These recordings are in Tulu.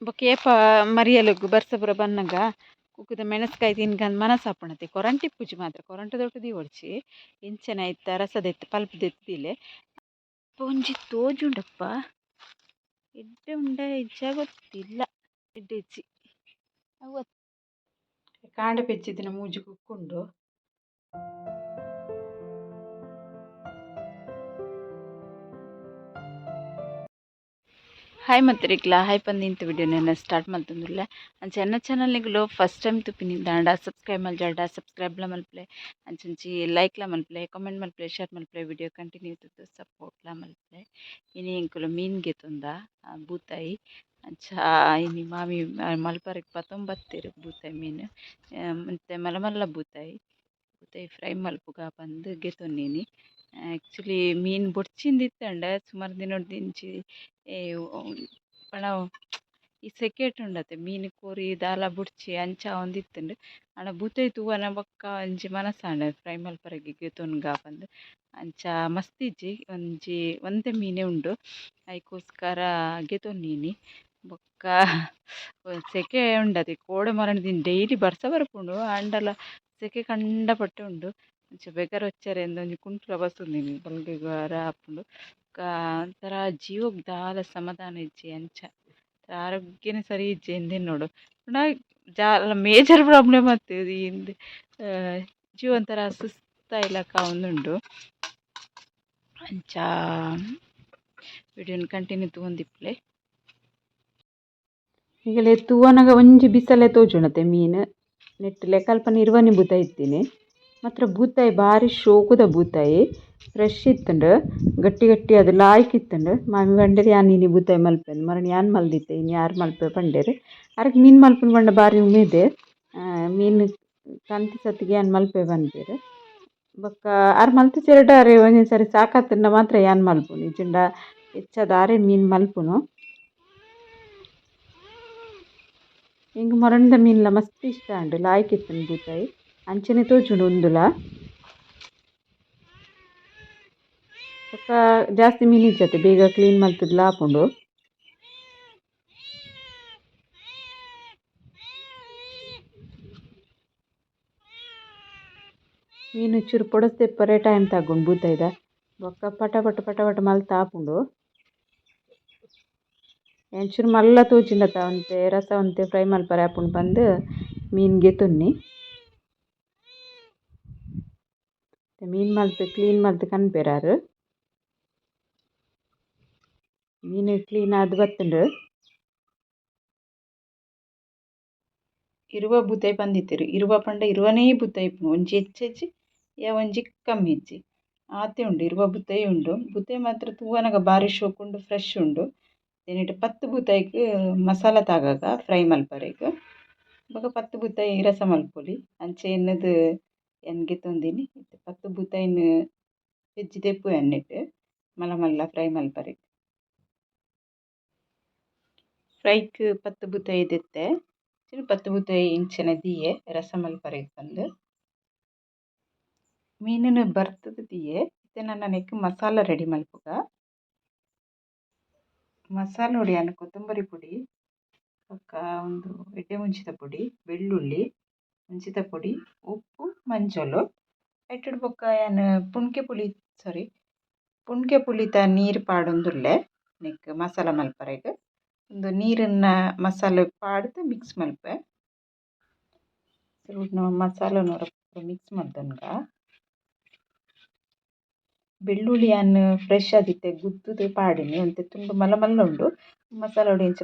ಬೊಕ್ಕ ಏಪ ಮರಿಯಲಗ್ ಬರ್ಸ ಪೂರ ಬನ್ನಗ ಕುಕ್ಕುದ ಮೆಣಸ್ಕಾಯಿ ತಿನ್ಕಂದ್ ಮನಸ್ಸಾಪುಂಡತೆ. ಕೊರಂಟ್ ಇಪ್ಪುಜಿ ಮಾತ್ರ, ಕೊರಂಟ್ ದೊಟ್ಟು ದೀವೊಡ್ಚಿ. ಇಂಚನೆ ಐತ ರಸ ದೆತ್ತ್ ಪಲ್ಪ್ ದೆತ್ತ್ ದೀಲೆ. ಒಂಜಿ ತೋಜುಂಡಪ್ಪ ಎಡ್ಡೆ ಉಂಡ ಇಜ್ಜ ಗೊತ್ತಿಲ್ಲ, ಎಡ್ಡೆ ಇಜ್ಜಿ ಅವು. ಕಾಂಡೆ ಪೆಜ್ಜಿದಿನ ಮೂಜಿ ಕುಕ್ಕುಂಡು. ಹಾಯ್ ಮತ್ತರಿಕ್ಲ ಹಾಯ್ ಪಂದಿಂತ ವಿಡಿಯೋನ ಸ್ಟಾರ್ಟ್ ಮಲ್ತೊಂದುಲ್ಲೆ. ಅಂಚ ಎನ್ನ ಚಾನಲ್ನಿಗುಲು ಫಸ್ಟ್ ಟೈಮ್ ತುಪಿನಿಂದಾಂಡ ಸಬ್ಸ್ಕ್ರೈಬ್ ಮಲ್ಜಾಡ ಸಬ್ಸ್ಕ್ರೈಬ್ಲ ಮಲ್ಪುಲೆ, ಅಂಚಂಚಿ ಲೈಕ್ಲ ಮಲ್ಪುಲೆ, ಕಾಮೆಂಟ್ ಮಲ್ಪುಲೆ, ಶೇರ್ ಮಲ್ಪುಲೆ, ವಿಡಿಯೋ ಕಂಟಿನ್ಯೂ ತೂದು ಸಪೋರ್ಟ್ಲ ಮಲ್ಪುಲೆ. ಇನಿ ಎಂಕುಲು ಮೀನ್ ಗೆತೊಂದ ಬೂತಾಯಿ. ಅಂಚ ಇನಿ ಮಾಮಿ ಮಲ್ಪರೆಗ್ ಪತೊಂಬತ್ತೆರ್ ಬೂತಾಯಿ ಮೀನು. ಒಂತೆ ಮಲ್ಲ ಮಲ್ಲ ಬೂತಾಯಿ, ಬೂತಾಯಿ ಫ್ರೈ ಮಲ್ಪುಗ ಪಂದ್ ಗೆತೊನ್ನಿನಿ. ಆ್ಯಕ್ಚುಲಿ ಮೀನ್ ಬೊಡ್ಚಿಂದಿತ್ತಂಡ ಸುಮಾರು ದಿನೊಡ್ದಿಂಚಿ ಪಂಡ ಈ ಸೆಕೆಟ್ ಉಂಡತೆ ಮೀನು ಕೋರಿ ದಾಲ ಬೊಡ್ಚಿ ಅಂಚ ಆವೊಂದಿತ್ತುಂಡು. ಆಂಡ ಬೂತಾಯಿ ತೂವನ ಬೊಕ್ಕ ಒಂಜಿ ಮನಸ್ಸಾಂಡ್ ಫ್ರೈ ಮಲ್ಪರೆಗ್ ಗೆತೊನ್ಗ ಪಂದ್. ಅಂಚ ಮಸ್ತ್ ಇಜ್ಜಿ, ಒಂಜಿ ಒಂತೆ ಮೀನೇ ಉಂಡು, ಐಕೋಸ್ಕರ ಗೆತೊನ್ನಿನಿ. ಬೊಕ್ಕ ಸೆಕೆ ಉಂಡತೆ ಕೋಡೆ ಮರಣ ಡೈಲಿ ಬರ್ಸ ಬರ್ಪುಂಡು, ಆಂಡಲ ಸೆಕೆ ಕಂಡಪಟ್ಟೆ ಉಂಡು. ಅಂಚ ಬೆಗರ್ ಒಚ್ಚರೆ ಒಂಜಿ ಕುಂಟುಲ ಬತ್ತೊಂದಿನಿ ಬೊಲ್ದಿಗ್ ವಾರ ಆಪುಂಡು. ಬೊಕ್ಕ ಒಂಥರ ಜೀವಗ್ ದಾಲ ಸಮಾಧಾನ ಇಜ್ಜಿ, ಅಂಚ ಆರೋಗ್ಯನೇ ಸರಿ ಇಜ್ಜಿ ಎಂದೆನ್ನೋಡು. ಪಂಡ ದಾಲ ಮೇಜರ್ ಪ್ರಾಬ್ಲಮ್ ಅತ್ತ್ ಇಂದ್ ಜೀವ ಒಂಥರ ಸುಸ್ತಾಯಿಲಕ ಆವೊಂದುಂಡು. ಅಂಚ ವಿಡಿಯೋನ್ ಕಂಟಿನ್ಯೂ ತೂವೊಂದಿಪ್ಪುಲೆ. ನಿಗಲೆ ತೂವನಗ ಒಂಜಿ ಬಿಸಲೆ ತೋಜುಂಡತೆ ಮೀನು ನೆಟ್ಟ್ ಲೆಕಲ್ಪನೆ ಇರುವನೆ ಬೂತಾಯಿ ಇತ್ತಿನಿ. ಮಾತ್ರ ಬೂತಾಯಿ ಬಾರಿ ಶೋಕುದ ಬೂತಾಯಿ, ಫ್ರೆಶ್ ಇತ್ತುಂಡು, ಗಟ್ಟಿ ಗಟ್ಟಿ ಅದು ಲಾಯ್ಕ್ ಇತ್ತುಂಡು. ಮಾಮಿ ಪಂಡೆರ್ ಯಾನ್ ಇನಿ ಬೂತಾಯಿ ಮಲ್ಪೆಂದ್, ಮರಣ ಯಾನ್ ಮಲ್ದಿತ್ತೆ ಇನಿ ಯಾರ್ ಮಲ್ಪೆ ಪಂಡೆರ್. ಅರೆಗ್ ಮೀನು ಮಲ್ಪುನು ಪಂಡ ಬಾರಿ ಉಮೇದ್, ಮೀನು ಕಂತಿ ಸತ್ತಿಗೆ ಯಾನ್ ಮಲ್ಪೆ ಪನ್ಪೆರ್. ಬೊಕ್ಕ ಆರ್ ಮಲ್ತಿಜೆರ್ಡ ಅರೆ ಒಂಜೊಂಜಿ ಸರಿ ಸಾಕಾತುಂಡ ಮಾತ್ರ ಯಾನ್ ಮಲ್ಪುನು, ಇಜ್ಜಿಂಡ ಹೆಚ್ಚಾದ್ ಆರೇ ಮೀನು ಮಲ್ಪುನು. ಎಂಕ್ ಮರಣ್ದ ಮೀನ್ಲ ಮಸ್ತ್ ಇಷ್ಟ ಆಂಡ್, ಲಾಯ್ಕ್ ಇತ್ತುಂಡು ಬೂತಾಯಿ, ಅಂಚನೆ ತೋಜುಂಡು ಉಂದುಲ. ಬೊಕ್ಕ ಜಾಸ್ತಿ ಮೀನು ಇಜ್ಜತೆ ಬೇಗ ಕ್ಲೀನ್ ಮಲ್ತುದ್ಲ ಆಪುಂಡು. ಮೀನು ಚೂರು ಪೊಡಸ್ ದೆಪ್ಪರೆ ಟೈಮ್ ತಾಗುಂಡು ಬೂತಾಯಿದ, ಬೊಕ್ಕ ಪಟ ಪಟ ಪಟ ಪಟ ಮಲ್ತ್ ಆಪುಂಡು. ಒಂಚೂರು ಮಲ್ಲ ತೋಜಿಂಡತ ಒಂತೆ ರಸ ಒಂತೆ ಫ್ರೈ ಮಲ್ಪರೆ ಆಪುಂಡು ಪಂದ್ ಮೀನ್ ಗೆತೊನ್ನಿ. ಮೀನ್ ಮಲ್ತ್ ಕ್ಲೀನ್ ಮಲ್ತ್ ಕನ್ಪೆರಾರ್. ಮೀನು ಕ್ಲೀನ್ ಆದ್ ಬತ್ತುಂಡು. ಇರುವ ಬೂತಾಯಿ ಪಂದಿತ್ತೆರ್, ಇರುವ ಪಂಡ ಇರುವನೇ ಬೂತಾಯಿ ಇಪ್ಪುನು, ಒಂಜಿ ಹೆಚ್ಚ ಇಜ್ಜಿ ಯಾ ಒಂಜಿ ಕಮ್ಮಿ ಇಜ್ಜಿ ಆತೆ ಉಂಡು. ಇರುವ ಬೂತಾಯಿ ಉಂಡು, ಬೂತಾಯಿ ಮಾತ್ರ ತೂವನಗ ಬಾರಿ ಶೋಕು ಉಂಡು, ಫ್ರೆಶ್ ಉಂಡು. ನೆಟ್ ಪತ್ತ್ ಬೂತಾಯಿಗ್ ಮಸಾಲ ತಾಗಾಗ ಫ್ರೈ ಮಲ್ಪರೆಗ್, ಬೊಕ ಪತ್ತ್ ಬೂತಾಯಿ ರಸ ಮಲ್ಪೊಲಿ. ಅಂಚ ಎನ್ನುದು ಯಾನ್ ಗೆತೊಂದಿನಿ. ಇತ್ತೆ ಪತ್ತ್ ಬೂತಾಯಿನ್ ಪೆಜ್ಜಿ ದೆಪ್ಪುವೆ ನೆಟ್ ಮಲ್ಲ ಮಲ್ಲ ಫ್ರೈ ಮಲ್ಪರೆಗ್. ಫ್ರೈಕ್ ಪತ್ತ್ ಬೂತಾಯಿ ದೆತ್ತೆ, ಪತ್ತ್ ಬೂತಾಯಿ ಇಂಚನೆ ದೀಯೆ ರಸ ಮಲ್ಪರೆಗ್ ಪಂದ್. ಮೀನುನು ಬರ್ತುದು ದೀಯೆ. ಇತ್ತೆ ನನ ನೆಕ್ಕ್ ಮಸಾಲ ರೆಡಿ ಮಲ್ಪುಗ. ಮಸಾಲೊಡು ಯಾನ್ ಕೊತ್ತಂಬರಿ ಪೊಡಿ ಬೊಕ್ಕ ಉಂದು ಎಡ್ಡೆ ಮುಂಚಿದ ಪೊಡಿ, ಬೆಳ್ಳುಳ್ಳಿ, ಮುಂಚಿದ ಪೊಡಿ, ಉಪ್ಪು, ಮಂಜೊಲು. ಐಟುಡು ಬೊಕ್ಕ ಯಾನ್ ಪುಣ್ಕೆ ಪುಳಿ ಸಾರಿ ಪುಣ್ಕೆ ಪುಳಿತ ನೀರು ಪಾಡೊಂದುಲ್ಲೆ ನೆಕ್ಕ್ ಮಸಾಲ ಮಲ್ಪರೆಗ್. ಉಂದು ನೀರನ್ನ ಮಸಾಲೆಗ್ ಪಾಡ್ದ್ ಮಿಕ್ಸ್ ಮಲ್ಪುವೆ. ಸುರುಟು ಮಸಾಲೆನ್ ಒರ ಮಿಕ್ಸ್ ಮಲ್ತೊನ್ಗ. ಬೆಳ್ಳುಳ್ಳಿ ಯಾನ್ ಫ್ರೆಶ್ ಆದಿತ್ತೆ ಗುದ್ದುದು ಪಾಡಿನಿ, ಒಂತೆ ತುಂಡು ಮಲ್ಲ ಮಲ್ಲ ಉಂಡು. ಮಸಾಲೊಡು ಇಂಚ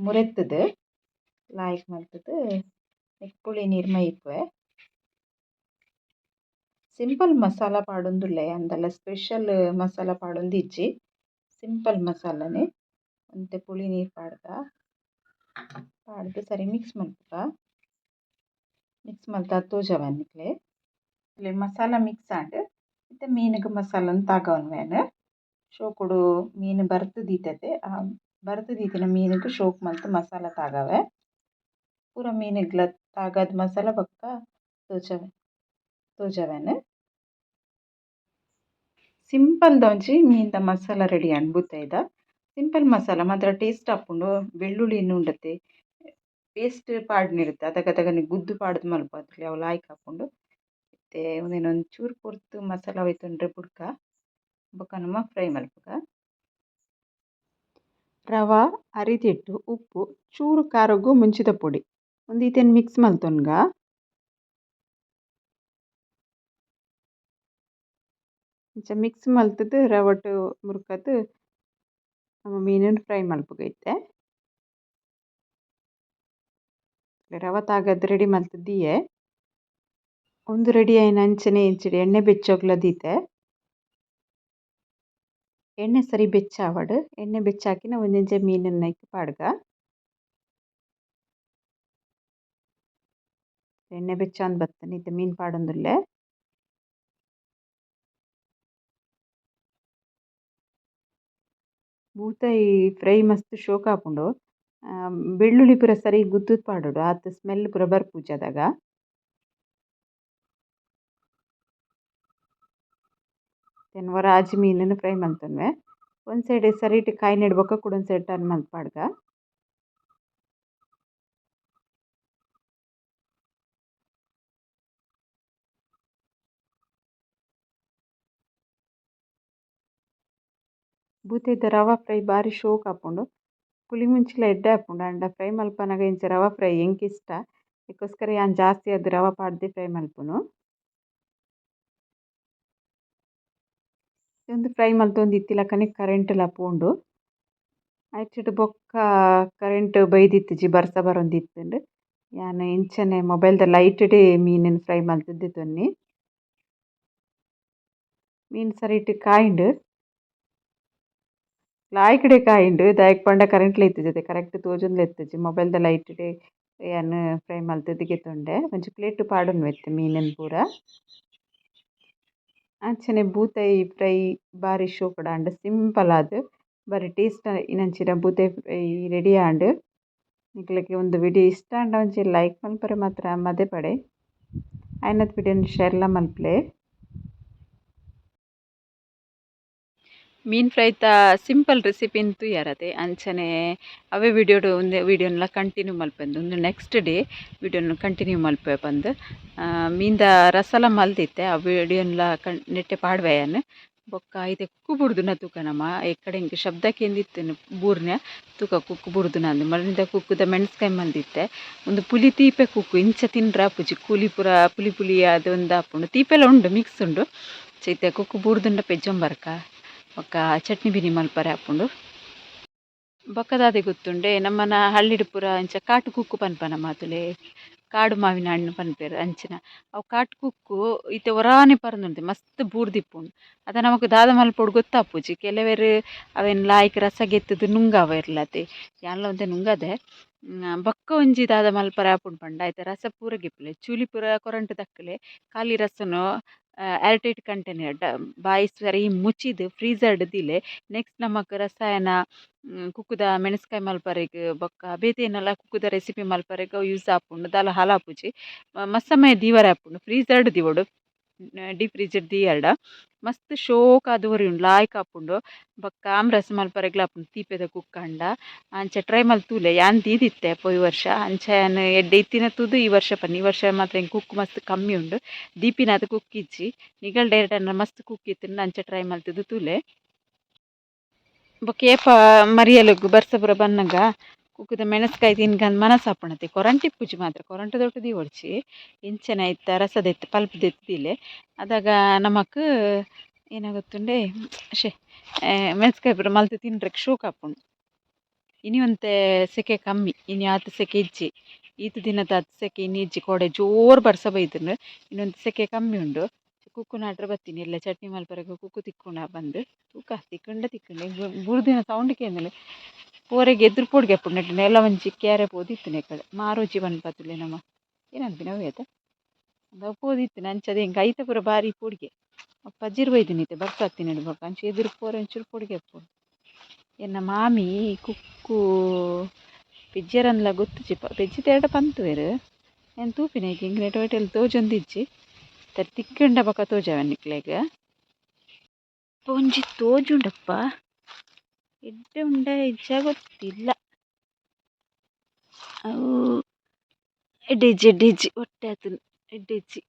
ಮುರೆತ್ತುದು ಲಾಯ್ಕ್ ಮಲ್ತುದು ನೆಕ್ಕ್ ಪುಳಿ ನೀರು ಮೈಪುವೆ. ಸಿಂಪಲ್ ಮಸಾಲ ಪಾಡೊಂದುಲ್ಲೆ, ಅಂದಲ ಸ್ಪೆಷಲ್ ಮಸಾಲ ಪಾಡೊಂದಿಜ್ಜಿ, ಸಿಂಪಲ್ ಮಸಾಲನೆ. ಒಂತೆ ಪುಳಿ ನೀರು ಪಾಡ್ದ ಪಾಡ್ದ್ ಸರಿ ಮಿಕ್ಸ್ ಮಲ್ಪುಗ. ಮಿಕ್ಸ್ ಮಲ್ತಾದ್ ತೋಜಾವೆ ನಿಕ್ಲೆ. ಮಸಾಲ ಮಿಕ್ಸ್ ಆಂಡ್. ಇತ್ತೆ ಮೀನುಗ್ ಮಸಾಲನ್ ತಾಗವೊನ್ವೆ ಯಾನ್. ಶೋಕುಡು ಮೀನು ಬರ್ತ್ ದೀತತೆ, ಬರ್ತ್ ದೀತಿನ ಮೀನುಗ್ ಶೋಕ್ ಮಲ್ತ್ ಮಸಾಲ ತಾಗವೆ. ಪೂರ ಮೀನುಗ್ಲ ತಾಗಾದ್ ಮಸಾಲ ಬೊಕ್ಕ ತೋಜಾವೆ ತೋಜಾವೆನ್. ಸಿಂಪಲ್ದ ಒಂಜಿ ಮೀನ್ದ ಮಸಾಲ ರೆಡಿ ಆಂಡ್ ಬೂತಾಯಿದ. ಸಿಂಪಲ್ ಮಸಾಲ ಮಾತ್ರ ಟೇಸ್ಟ್ ಆಪುಂಡು. ಬೆಳ್ಳುಳ್ಳಿ ಉಂಡತೆ ಪೇಸ್ಟ್ ಪಾಡ್ನಿರುತ್ತೆ ಅದಗದಗನೆ ಗುದ್ದು ಪಾಡ್ದು ಮಲ್ಪುವ ಅವು ಲಾಯ್ಕ್ ಆಪುಂಡು. ಇತ್ತೆ ಉಂದೆನ್ ಒಂಚೂರು ಪೊರ್ತು ಮಸಾಲ ಒಯ್ತೊಂಡ್ರೆ ಬುಡ್ಕ ಬೊಕ ನಮ ಫ್ರೈ ಮಲ್ಪುಗ. ರವಾ, ಅರಿತಿಟ್ಟು, ಉಪ್ಪು, ಚೂರು ಖಾರೊಗು ಮುಂಚಿದ ಪೊಡಿ ಉಂದು ಇತೆನ್ ಮಿಕ್ಸ್ ಮಲ್ತೊನ್ಗ. ಇಂಚ ಮಿಕ್ಸ್ ಮಲ್ತುದು ರವಟ್ ಮುರ್ಕದ್ ನಮ ಮೀನುನ್ ಫ್ರೈ ಮಲ್ಪುಗ ಇತ್ತೆ. ರವೆ ತಾಗದ್ ರೆಡಿ ಮಲ್ತ್ ದೀಯೆ. ಉಂದು ರೆಡಿ ಆಯಿನ ಅಂಚನೆ ಇಂಚಿಡ್ ಎಣ್ಣೆ ಬೆಚ್ಚೊಗ್ಲ ದೀತೆ. ಎಣ್ಣೆ ಸರಿ ಬೆಚ್ಚ ಆವಡ್. ಎಣ್ಣೆ ಬೆಚ್ಚ ಹಾಕಿನ ಒಂಜೊಂಜೆ ಮೀನುನ್ ಐಕ್ ಪಾಡ್ಗ. ಎಣ್ಣೆ ಬೆಚ್ಚ ಬತ್ತನೆ ಇತ್ತೆ ಮೀನು ಪಾಡೊಂದುಲ್ಲೆ. ಬೂತಾಯಿ ಫ್ರೈ ಮಸ್ತ್ ಶೋಕ್ ಆಪುಂಡು. ಬೆಳ್ಳುಳ್ಳಿ ಪೂರ ಸರಿ ಗುದ್ದುದು ಪಾಡೊಡು ಆತ್ ಸ್ಮೆಲ್ ಪೂರ ಬರ್ಪುಜಿ ಅದಗ. ಒರ ಆಜಿ ಮೀನುನು ಫ್ರೈ ಮಲ್ತೊನ್ವೆ. ಒಂದ್ ಸೈಡ್ ಸರಿಟ್ ಕಾಯಿ ಬೊಕ್ಕ ಕುಡೊಂಜಿ ಸೈಡ್ ಟರ್ನ್ ಮಲ್ತ್ ಪಾಡ್ಗ. ಬೂತಾಯಿದ ರವಾ ಫ್ರೈ ಬಾರಿ ಶೋಕ್ ಆಪುಂಡು. ಪುಳಿ ಮುಂಚಿಲ ಎಡ್ಡೆ ಆಪುಂಡು. ಆಂಡ ಫ್ರೈ ಮಲ್ಪನಗ ಇಂಚ ರವಾ ಫ್ರೈ ಎಂಕ್ ಇಷ್ಟ. ಐಕೋಸ್ಕರ ಯಾನ್ ಜಾಸ್ತಿ ಆದ್ ರವಾ ಪಾಡ್ದೆ ಫ್ರೈ ಮಲ್ಪುನು. ಉಂದು ಫ್ರೈ ಮಲ್ತೊಂದು ಇತ್ತಿಲಕನೆ ಕರೆಂಟ್ ಲ ಪೋಂಡು. ಐಚಿಡ್ ಬೊಕ್ಕ ಕರೆಂಟ್ ಬೈದಿತ್ತಿಜಿ ಬರ್ಸ ಬರೊಂದಿತ್ತುಂಡು. ಯಾನ್ ಇಂಚನೆ ಮೊಬೈಲ್ದ ಲೈಟ್ ಡೇ ಮೀನುನ್ ಫ್ರೈ ಮಲ್ತುದು ದೆತೊನ್ನಿ. ಮೀನ್ ಸರಿಟ್ ಕಾಯಿಂಡು. ಲಾಯ್ಕಡೆ ಕಾಯಿಂಡು ದಾಯೆಗ್ ಪಂಡ ಕರೆಂಟ್ ಲ ಇತ್ತಿಜಿ ಕರೆಕ್ಟ್ ತೋಜೊಂದುಲ ಇತ್ತಿಜಿ ಮೊಬೈಲ್ದ ಲೈಟ್ ಡೇ ಯಾನ್ ಫ್ರೈ ಮಲ್ತುದು ಗೆತೊಂಡೆ. ಒಂಜಿ ಪ್ಲೇಟ್ ಪಾಡೊನ್ವೆ ಇತ್ತೆ ಮೀನುನ್ ಪೂರ. ಅಂಚನೆ ಬೂತಾಯಿ ಫ್ರೈ ಬಾರಿ ಶೋಕುಡು ಆಂಡ್ ಸಿಂಪಲ್ ಆದ್ ಬಾರಿ ಟೇಸ್ಟ್ ಇನಂಚಿನ ಬೂತಾಯಿ ಫ್ರೈ ರೆಡಿ ಆಂಡ್. ನಿಕ್ಲೆಗ್ ಉಂದು ವಿಡಿಯೋ ಇಷ್ಟ ಆಂಡ ಒಂಜಿ ಲೈಕ್ ಮಲ್ಪರೆ ಮಾತ್ರ ಮದಪಡೆ. ಆಯಿನತ್ ವಿಡಿಯೋನ್ ಶೇರ್ಲ ಮಲ್ಪುಲೆ. ಮೀನ್ ಫ್ರೈತ ಸಿಂಪಲ್ ರೆಸಿಪಿನ್ ತೂಯರತೆ ಅಂಚನೆ ಅವೇ ವಿಡಿಯೋಡು ಒಂದೆ ವಿಡಿಯೋನ್ಲ ಕಂಟಿನ್ಯೂ ಮಲ್ಪೆಂದು ಉಂದು ನೆಕ್ಸ್ಟ್ ಡೇ ವಿಡಿಯೋನ್ ಕಂಟಿನ್ಯೂ ಮಲ್ಪೆ ಪಂದ್. ಮೀನ್ದ ರಸಲ ಮಲ್ದಿತ್ತೆ ಆ ವಿಡಿಯೋನ್ಲ ಕಣ್ ನೆಟ್ಟೆ ಪಾಡ್ವೆ ಯಾನ್. ಬೊಕ್ಕ ಇತ್ತೆ ಕುಕ್ಕು ಬುಡ್ದುನ ತೂಕ ನಮ ಎಕ್ಕಡೆ ಎಂಕ್ ಶಬ್ದ ಕೇಂದಿತ್ತುನು ಬೂರ್ನೆ ತೂಕ ಕುಕ್ಕು ಬುಡ್ದುನ ಅಂದ್ ಮರಣಿದ ಕುಕ್ಕುದ ಮೆಣಸ್ಕಾಯಿ ಮಲ್ದಿತ್ತೆ. ಉಂದು ಪುಲಿ ತೀಪೆ ಕುಕ್ಕು ಇಂಚ ತಿಂಡ್ರೆ ಆಪುಜಿ ಕೂಲಿ ಪೂರ ಪುಲಿ ಪುಲಿ ಆದ್ ಉಂದು ಆಪುಂಡು ತೀಪೆಲ ಉಂಡು ಮಿಕ್ಸ್ ಉಂಡು. ಇತ್ತೆ ಕುಕ್ಕು ಬೂರ್ದುಂಡ ಪೆಜ್ಜೊಂಬರ್ಕ ಬೊಕ್ಕ ಚಟ್ನಿ ಬಿನಿ ಮಲ್ಪರೆ ಆಪುಂಡು. ಬೊಕ್ಕ ದಾದೆ ಗೊತ್ತುಂಡೆ ನಮ್ಮನ ಹಳ್ಳಿಡ್ ಪೂರ ಇಂಚ ಕಾಟು ಕುಕ್ಕು ಪನ್ಪ ನಮ ತೂಲೆ ಕಾಡು ಮಾವಿನ ಹಣ್ಣು ಪನ್ಪೆರ್ ಅಂಚಿನ ಅವು ಕಾಟು ಕುಕ್ಕು ಇತ್ತೆ ಒರಾನೆ ಪರೊಂದುಂಡು ಮಸ್ತ್ ಬೂರ್ದಿಪ್ಪುಂಡು. ಅದ ನಮಕ್ ದಾದ ಮಲ್ಪೊಡು ಗೊತ್ತಾಪುಜಿ. ಕೆಲವೆರ್ ಅವೆನ್ ಲಾಯ್ಕ್ ರಸ ಗೆತ್ತುದು ನುಂಗಾವೆರ್ಲತೆ ಯಾನ್ಲ ಒಂತೆ ನುಂಗದೆ. ಬೊಕ್ಕ ಒಂಜಿ ದಾದ ಮಲ್ಪರೆ ಆಪುಂಡು ಪಂಡ ಐತ ರಸ ಪೂರ ಗೆಪ್ಪುಲೆ ಚೂಲಿ ಪೂರ ಕೊರಂಟ್ ದಕ್ಕಲೆ ಖಾಲಿ ರಸನು ಏರ್ ಟೈಟ್ ಕಂಟೈನರ್ ಬಾಯಿ ಸರಿ ಮುಚ್ಚಿದ್ ಫ್ರೀಜರ್ಡ್ ದೀಲೆ. ನೆಕ್ಸ್ಟ್ ನಮಕ್ ರಸಾಯನ ಕುಕ್ಕುದ ಮೆಣಸ್ಕಾಯಿ ಮಲ್ಪರೆಗ್ ಬೊಕ್ಕ ಬೇತೆ ಏನಲ ಕುಕ್ಕುದ ರೆಸಿಪಿ ಮಲ್ಪರೆಗ್ ಯೂಸ್ ಆಪುಂಡು ದಾಲ ಹಾಳಾಪುಜಿ. ಮಸ್ತ್ ಸಮಯ ದೀವರೆ ಆಪುಂಡು ಫ್ರೀಜರ್ಡ್ ದೀವೊಡು ಡೀಪ್ ಫ್ರೀಜರ್ ದೀಯರ್ಡ ಮಸ್ತ್ ಶೋಕಾದ್ ಒರಿಯುಂಡು ಲಾಯ್ಕ್ ಆಪುಂಡು. ಬೊಕ್ಕ ಆಮ್ರಸ ಮಲ್ಪರೆಗ್ಲ ಆಪುಂಡು ತೀಪೆದ ಕುಕ್ಕಂಡ. ಅಂಚ ಟ್ರೈ ಮಲ್ತ್ ತೂಲೆ ಯಾನ್ ದೀದಿತ್ತೆ ಪೋಯಿ ವರ್ಷ. ಅಂಚ ಯಾನ್ ಎಡ್ಡೆ ಇತ್ತಿನ ತೂದು ಈ ವರ್ಷ ಪನ್ನಿ ಈ ವರ್ಷ ಮಾತ್ರ ಎಂಕ್ ಕುಕ್ಕು ಮಸ್ತ್ ಕಮ್ಮಿ ಉಂಡು. ದೀಪಿನಾತ್ ಕುಕ್ಕು ಇಜ್ಜಿ. ನಿಗಲ್ ಡೈರೆಕ್ಟ್ ಮಸ್ತ್ ಕುಕ್ಕು ಇತ್ತ್ಂಡ ಅಂಚ ಟ್ರೈ ಮಲ್ತುದು ತೂಲೆ. ಬೊಕ್ಕ ಏಪ ಮರಿಯಲಗ್ ಬರ್ಸ ಪೂರ ಬನ್ನಗ ಕುಕ್ಕುದ ಮೆಣಸ್ಕಾಯಿ ತಿನ್ಕಂದ್ ಮನಸ್ ಆಪುಂಡತೆ ಕೊರಂಟ್ ಇಪ್ಪುಜಿ ಮಾತ್ರ ಕೊರಂಟ್ ದೊಟ್ಟು ದೀವೊಡ್ಚಿ. ಇಂಚನೆ ಐತ ರಸ ದೆತ್ತ್ ಪಲ್ಪ್ ದೆತ್ತ್ ದೀಲೆ. ಅದಗ ನಮಕ್ ಏನ ಗೊತ್ತುಂಡೆ ಶೇ ಮೆಣಸ್ಕಾಯಿ ಪೂರ ಮಲ್ತ್ ತಿನ್ರೆಗ್ ಶೋಕ್ ಆಪುಂಡು. ಇನಿ ಒಂತೆ ಸೆಕೆ ಕಮ್ಮಿ ಇನಿ ಆತ್ ಸೆಕೆ ಇಜ್ಜಿ. ಈತ್ ದಿನದ ಆತ್ ಸೆಕೆ ಇನಿ ಇಜ್ಜಿ. ಕೋಡೆ ಜೋರು ಬರ್ಸ ಬೈದ್ಂಡ್ ಇನ್ನೊಂದು ಸೆಕೆ ಕಮ್ಮಿ ಉಂಡು. ಕುಕ್ಕು ನಾಡ್ರೆ ಬತ್ತೀನಿ ಎಲ್ಲ ಚಟ್ನಿ ಮಲ್ಪರೆಗ್ ಕುಕ್ಕು ತಿಕ್ಕುಂಡ ಪಂದ್ ತೂಕ ತಿಕ್ಕುಂಡ ತಿಕ್ಕುಂಡ ಬೂರ್ದಿನ ಸೌಂಡ್ ಕೇಂದ್ಂಡ್ ಪೋರೆಗ್ ಎದುರು ಪೋಡಿಗೆ ಆಪುಂಡು ನೆಟ್ಟ್ ನೆಲ ಒಂಜಿ ಕ್ಯಾರೆ ಪೋದಿತ್ತಿನ ಕಡೆ ಮಾರೋಜಿ ಪನ್ಪತುಲೆ ನಮ ಏನನ್ಪಿನ ಅವ್ವೆ ಅತ ಅವು ಪೋದಿತ್ತಿನ ಅಂಚದ ಎಂಕ್ ಐತ ಪೂರ ಬಾರಿ ಪೋಡಿಗೆ. ಪಜಿರ್ ಬೈದಿನಿ ಇತ್ತೆ ಬರ್ಸ ಅತ್ತಿನೆಡ್ ಬೊಕ್ಕ ಅಂಚ ಎದುರು ಪೋರೆ ಒಂಚೂರು ಪೋಡಿಗೆ ಆಪುಂಡು. ಎನ್ನ ಮಾಮಿ ಕುಕ್ಕು ಪಿಜ್ಜೆರಂದ್ಲ ಗೊತ್ತುಜಿ ಪೆಜ್ಜಿ ತೇರ್ಡ ಪಂತುವೆರ್ ಯಾನ್ ತೂಪಿನ ಎಂಕ್ ನೆಟ್ ಒಯಿಟೆಲ್ ತೋಜೊಂದಿಜ್ಜಿ. ತಿಕ್ಕುಂಡ ಬೊಕ ತೋಜಾವೆ ನಿಕ್ಲೆಗ್. ಒಂಜಿ ತೋಜುಂಡಪ್ಪ. ಎಡ್ಡೆ ಉಂಡ ಇಜ್ಜ ಗೊತ್ತಿಲ್ಲ. ಅವು ಎಡ್ಡೆ ಇಜ್ಜಿ, ಎಡ್ಡೆ ಇಜ್ಜಿ, ಒಟ್ಟೆ ಆತುಂಡು, ಎಡ್ಡೆ ಇಜ್ಜಿ.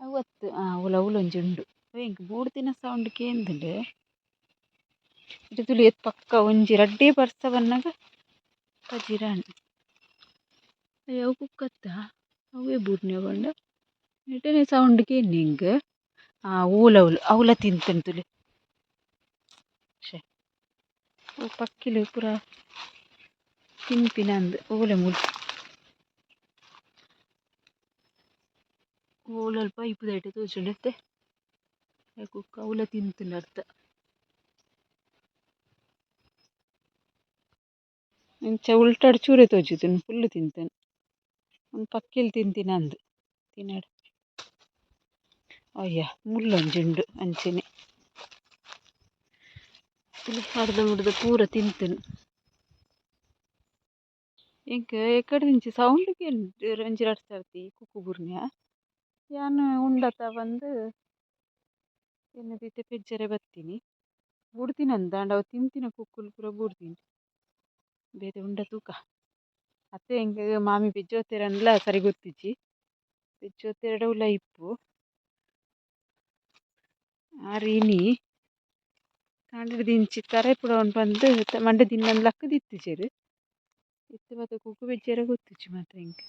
ಅವು ಅತ್ತು ಅವ್ಲು ಅವ್ಲೊಂಜಿ ಉಂಡು. ಎಂಕ್ ಬೂಡ್ದಿನ ಸೌಂಡ್ ಕೇಂದ್ಂಡ್. ಇತ್ತೆ ತೂಲೆ ಏತ್ ಪಕ್ಕ ಒಂಜಿ ರಡ್ಡೆ ಬರ್ಸ ಬನ್ನಗ ಪಜಿರಾಂಡ್. ಅವು ಕುಕ್ಕತ್ತ ಅವೇ ಬೂರ್ನೆ ಪಂಡ ನೆಟನೆ ಸೌಂಡ್ ಕೇನ್ನೆ ಎಂಕ್. ಓಲು ಅವ್ಲು ಅವ್ಲ ತಿಂತುಂಡು ತೂಲೆ. ಶೇ ಅವು ಪಕ್ಕಿಲು ಪೂರ ತಿನ್ಪಿನ ಅಂದ್ ಓಲೆ ಮೂಲು. ಓಲು ಅಲ್ಪ ಇಪ್ಪುದೈಟ್ ತೋಜುಂಡು ಇತ್ತೆ. ಕುಕ್ಕ ಅವ್ಲ ತಿಂತುಂಡು ಅರ್ಧ. ಇಂಚ ಉಲ್ಟಡ್ ಚೂರೆ ತೋಜುದುಂಡು ಫುಲ್ಲ್ ತಿಂತುಂಡು. ಉಂದು ಪಕ್ಕಿಲು ತಿಂತಿನ ಅಂದ್ ತಿನಡ್. ಅಯ್ಯ ಮುಲ್ಲೊಂಜಿ ಉಂಡು ಅಂಚನೆ. ಅರ್ಧ ಮುರ್ಧ ಪೂರ ತಿಂತುಂಡು. ಎಂಕ್ ಎಕಡ್ದಿಂಚಿ ಸೌಂಡ್ ಕೇಂಡ್ ಒಂಜಿ ರಡ್ಡ್ ಸರ್ತಿ ಕುಕ್ಕು ಬೂರ್ನ್ಯ. ಯಾನ್ ಉಂಡತ ಪಂದ್ ಎನ್ನುದು ಇತ್ತೆ ಪೆಜ್ಜರೆ ಬತ್ತಿನಿ. ಬುಡ್ದಿನಂದ್ ಆಂಡ ಅವು ತಿಂತಿನ ಕುಕ್ಕುಲು ಪೂರ ಬೂರ್ದಿನಿ. ಬೇತೆ ಉಂಡ ತೂಕ. ಅತ್ತೆ ಎಂಕ್ ಮಾಮಿ ಪೆಜ್ಜೊತೆರಂದ್ಲ ಸರಿ ಗೊತ್ತಿಜ್ಜಿ. ಪೆಜ್ಜೊತೆರ್ಡ ಉಲಾಯಿ ಇಪ್ಪು. ಆರ್ ಇನಿ ಕಾಂಡೆಡ್ದಿಂಚಿ ತರೆ ಪುಡವೊಂದು ಪಂದ್ ಮಂಡೆ ದಿನ್ನೊಂದು ಲಕ್ಕ್‌ದಿತ್ತಿಜೆರ್. ಇತ್ತೆ ಮಾತ ಕುಕ್ಕು ಪೆಜ್ಜೆರೆ ಗೊತ್ತಿಜ್ಜಿ ಮಾತ ಎಂಕ್.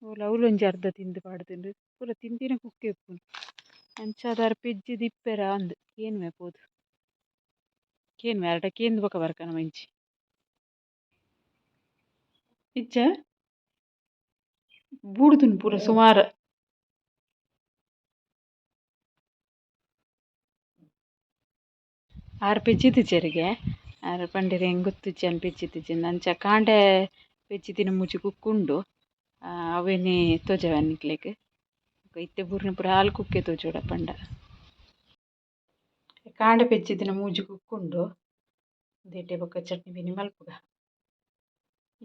ಓಲು ಅವ್ಲೊಂಜಿ ಅರ್ಧ ತಿಂದ್ ಪಾಡ್ದ್ಂಡ್. ಪೂರ ತಿಂದಿನ ಕುಕ್ಕೆ ಇಪ್ಪುನು. ಅಂಚಾದ್ ಆರ್ ಪೆಜ್ಜಿದ್ ಇಪ್ಪೆರಾ ಅಂದ್ ಕೇನುವೆ ಪೋದು. ಕೇನುವೆ ಆರ್ಡ ಕೇಂದ್ ಬೊಕ ಬರ್ಕ ನಮ ಇಂಚಿ. ಇಜ್ಜ ಬೂಡ್ದುಂಡು ಪೂರ ಸುಮಾರ್. ಆರ್ ಪೆಜ್ಜಿದಿಜೆರ್ಗೆ. ಆರ್ ಪಂಡೆರ್ ಎಂಕ್ ಗೊತ್ತಿಜ್ಜಿ ಯಾನ್ ಪೆಜ್ಜಿದಿಜಿ ಅಂಚ ಕಾಂಡೆ ಪೆಜ್ಜಿದಿನ ಮೂಜಿ ಕುಕ್ಕು ಉಂಡು. ಅವೆನೆ ತೋಜಾವೆ ನಿಕ್ಲೆಗ್. ಇತ್ತೆ ಬೂರ್ನ ಪೂರ ಆಲ್ ಕುಕ್ಕೆ ತೋಜೊಡ ಪಂಡ. ಕಾಂಡೆ ಪೆಜ್ಜಿದಿನ ಮೂಜಿ ಕುಕ್ಕು ಉಂಡು. ಉಂದೆಟೆ ಬೊಕ್ಕ ಚಟ್ನಿ ಪಿನಿ ಮಲ್ಪುಗ.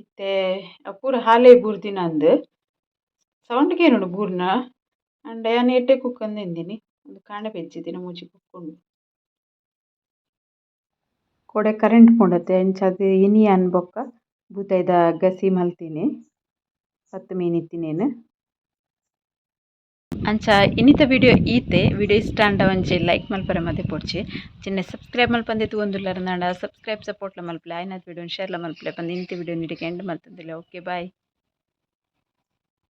ಇತ್ತೆ ಪೂರ ಹಾಲೇ ಬೂರ್ದಿನ ಅಂದ್. ಸೌಂಡ್ ಕೇನುಂಡು ಬೂರ್ನ. ಆಂಡ ಯಾನ್ ಎಡ್ಡೆ ಕುಕ್ಕಂದ್ ಎನ್ನಿದಿನಿ. ಉಂದು ಕಾಂಡೆ ಪೆಜ್ಜಿದಿನ ಮೂಜಿ ಕುಕ್ಕು ಉಂಡು. ಕೋಡೆ ಕರೆಂಟ್ ಪೋಂಡತೆ ಅಂಚಾದ್ ಇನಿ ಯಾನ್ ಬೊಕ್ಕ ಬೂತಾಯಿದ ಗಸಿ ಮಲ್ತಿನಿ. ಪತ್ತ್ ಮೀನ್ ಇತ್ತಿನೇನ್. ಅಂಚ ಇನ್ನಿತ ವಿಡಿಯೋ ಈತೆ. ವಿಡಿಯೋ ಇಷ್ಟ ಆಂಡ ಒಂಜಿ ಲೈಕ್ ಮಲ್ಪರೆ ಮದಪೊಡ್ಚಿ. ಅಂಚನೆ ಸಬ್ಸ್ಕ್ರೈಬ್ ಮಲ್ಪಂದೆ ತೂವೊಂದುಲ್ಲೆರ್ ಆಂಡ ಸಬ್ಸ್ಕ್ರೈಬ್ ಸಪೋರ್ಟ್ಲ ಮಲ್ಪುಲೆ. ಆಯಿನಾತ್ ವಿಡಿಯೋನ್ ಶೇರ್ಲ ಮಲ್ಪುಲೆ ಪಂದ್ ಇನ್ನಿತ ವಿಡಿಯೋ ಇಡೆಗ್ ಎಂಡ್ ಮಲ್ತೊಂದುಲ್ಲೆ. Okay bye.